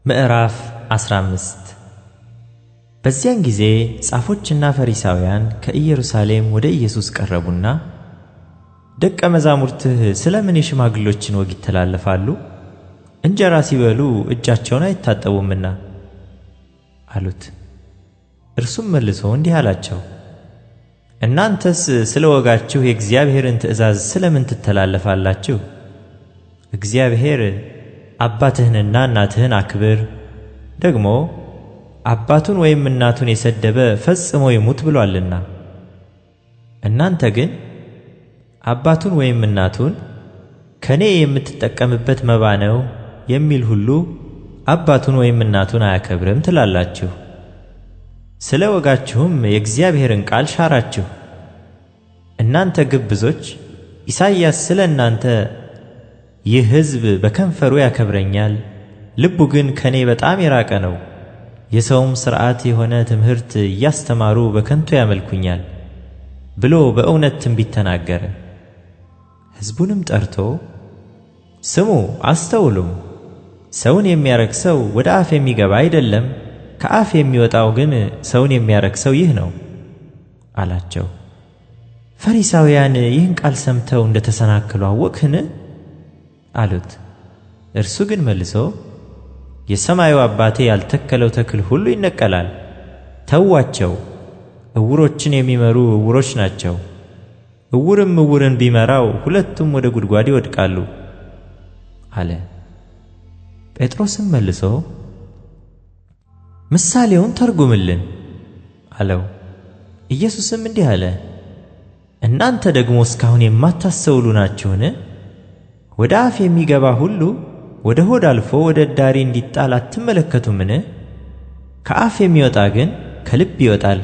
ምዕራፍ 15። በዚያን ጊዜ ጻፎችና ፈሪሳውያን ከኢየሩሳሌም ወደ ኢየሱስ ቀረቡና፣ ደቀ መዛሙርትህ ስለ ምን የሽማግሎችን ወግ ይተላለፋሉ? እንጀራ ሲበሉ እጃቸውን አይታጠቡምና አሉት። እርሱም መልሶ እንዲህ አላቸው፣ እናንተስ ስለ ወጋችሁ የእግዚአብሔርን ትእዛዝ ስለ ምን ትተላለፋላችሁ? እግዚአብሔር አባትህንና እናትህን አክብር፣ ደግሞ አባቱን ወይም እናቱን የሰደበ ፈጽሞ ይሙት ብሎአልና። እናንተ ግን አባቱን ወይም እናቱን ከኔ የምትጠቀምበት መባ ነው የሚል ሁሉ አባቱን ወይም እናቱን አያከብርም ትላላችሁ። ስለ ወጋችሁም የእግዚአብሔርን ቃል ሻራችሁ። እናንተ ግብዞች፣ ኢሳይያስ ስለ እናንተ ይህ ሕዝብ በከንፈሩ ያከብረኛል፣ ልቡ ግን ከኔ በጣም የራቀ ነው፣ የሰውም ሥርዓት የሆነ ትምህርት እያስተማሩ በከንቱ ያመልኩኛል ብሎ በእውነት ትንቢት ተናገረ። ሕዝቡንም ጠርቶ ስሙ አስተውሉም፣ ሰውን የሚያረክሰው ወደ አፍ የሚገባ አይደለም፣ ከአፍ የሚወጣው ግን ሰውን የሚያረክሰው ይህ ነው አላቸው። ፈሪሳውያን ይህን ቃል ሰምተው እንደ ተሰናከሉ አወቅህን? አሉት። እርሱ ግን መልሶ የሰማዩ አባቴ ያልተከለው ተክል ሁሉ ይነቀላል። ተዋቸው፣ ዕውሮችን የሚመሩ ዕውሮች ናቸው። ዕውርም ዕውርን ቢመራው ሁለቱም ወደ ጉድጓድ ይወድቃሉ አለ። ጴጥሮስም መልሶ ምሳሌውን ተርጉምልን አለው። ኢየሱስም እንዲህ አለ፣ እናንተ ደግሞ እስካሁን የማታስተውሉ ናችሁን? ወደ አፍ የሚገባ ሁሉ ወደ ሆድ አልፎ ወደ እዳሪ እንዲጣል አትመለከቱምን? ከአፍ የሚወጣ ግን ከልብ ይወጣል፣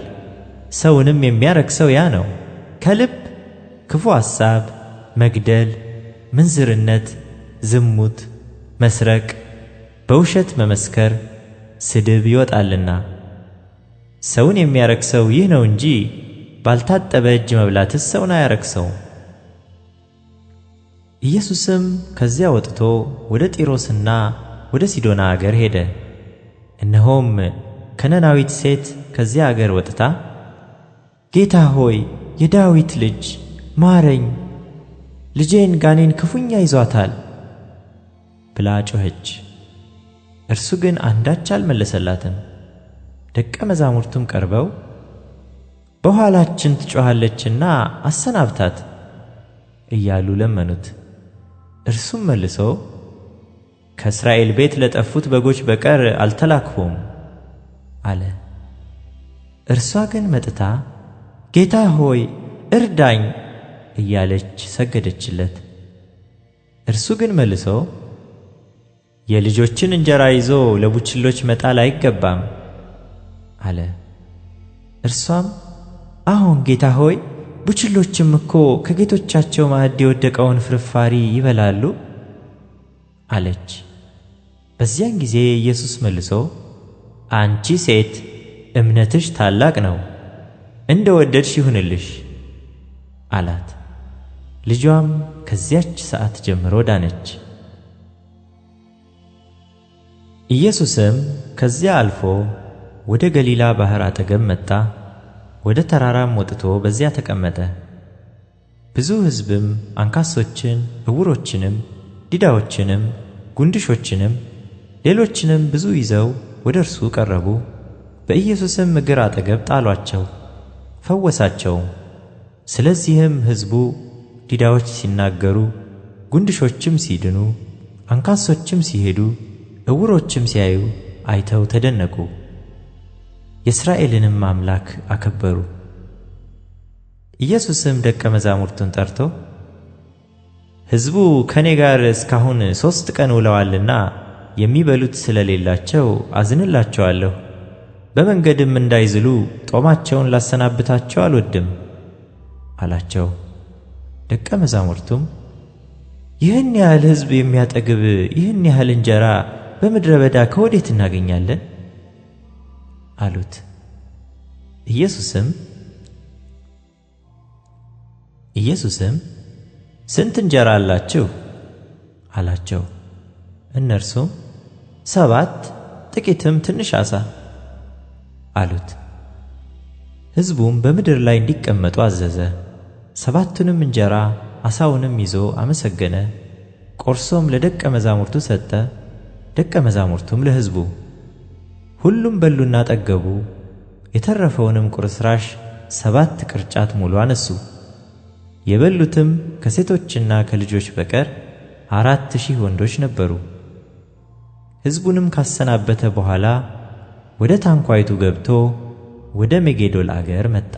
ሰውንም የሚያረክሰው ያ ነው። ከልብ ክፉ ሐሳብ፣ መግደል፣ ምንዝርነት፣ ዝሙት፣ መስረቅ፣ በውሸት መመስከር፣ ስድብ ይወጣልና። ሰውን የሚያረክሰው ይህ ነው እንጂ ባልታጠበ እጅ መብላትስ ሰውን አያረክሰውም። ኢየሱስም ከዚያ ወጥቶ ወደ ጢሮስና ወደ ሲዶና አገር ሄደ። እነሆም ከነናዊት ሴት ከዚያ አገር ወጥታ ጌታ ሆይ፣ የዳዊት ልጅ ማረኝ፣ ልጄን ጋኔን ክፉኛ ይዟታል ብላ ጮኸች። እርሱ ግን አንዳች አልመለሰላትም። ደቀ መዛሙርቱም ቀርበው በኋላችን ትጮኻለችና አሰናብታት እያሉ ለመኑት። እርሱም መልሶ ከእስራኤል ቤት ለጠፉት በጎች በቀር አልተላክሁም አለ። እርሷ ግን መጥታ ጌታ ሆይ እርዳኝ እያለች ሰገደችለት። እርሱ ግን መልሶ የልጆችን እንጀራ ይዞ ለቡችሎች መጣል አይገባም አለ። እርሷም አሁን ጌታ ሆይ፣ ቡችሎችም እኮ ከጌቶቻቸው ማዕድ የወደቀውን ፍርፋሪ ይበላሉ አለች። በዚያን ጊዜ ኢየሱስ መልሶ አንቺ ሴት እምነትሽ ታላቅ ነው፣ እንደ ወደድሽ ይሁንልሽ አላት። ልጇም ከዚያች ሰዓት ጀምሮ ዳነች። ኢየሱስም ከዚያ አልፎ ወደ ገሊላ ባሕር አጠገብ መጣ። ወደ ተራራም ወጥቶ በዚያ ተቀመጠ። ብዙ ሕዝብም አንካሶችን፣ ዕውሮችንም፣ ዲዳዎችንም፣ ጉንድሾችንም፣ ሌሎችንም ብዙ ይዘው ወደ እርሱ ቀረቡ። በኢየሱስም እግር አጠገብ ጣሏቸው፣ ፈወሳቸውም። ስለዚህም ሕዝቡ ዲዳዎች ሲናገሩ፣ ጉንድሾችም ሲድኑ፣ አንካሶችም ሲሄዱ፣ ዕውሮችም ሲያዩ አይተው ተደነቁ። የእስራኤልንም አምላክ አከበሩ። ኢየሱስም ደቀ መዛሙርቱን ጠርቶ ሕዝቡ ከእኔ ጋር እስካሁን 3 ቀን ውለዋልና የሚበሉት ስለሌላቸው አዝንላቸዋለሁ፣ በመንገድም እንዳይዝሉ ጦማቸውን ላሰናብታቸው አልወድም አላቸው። ደቀ መዛሙርቱም ይህን ያህል ሕዝብ የሚያጠግብ ይህን ያህል እንጀራ በምድረ በዳ ከወዴት እናገኛለን? አሉት። ኢየሱስም ስንት እንጀራ አላችሁ? አላቸው። እነርሱም 7 ጥቂትም ትንሽ ዓሣ አሉት። ሕዝቡም በምድር ላይ እንዲቀመጡ አዘዘ። 7ቱንም እንጀራ ዓሣውንም ይዞ አመሰገነ፣ ቆርሶም ለደቀ መዛሙርቱ ሰጠ፣ ደቀ መዛሙርቱም ለሕዝቡ። ሁሉም በሉና ጠገቡ። የተረፈውንም ቁርስራሽ 7 ቅርጫት ሙሉ አነሱ። የበሉትም ከሴቶችና ከልጆች በቀር 4000 ወንዶች ነበሩ። ሕዝቡንም ካሰናበተ በኋላ ወደ ታንኳይቱ ገብቶ ወደ ሜጌዶል አገር መጣ።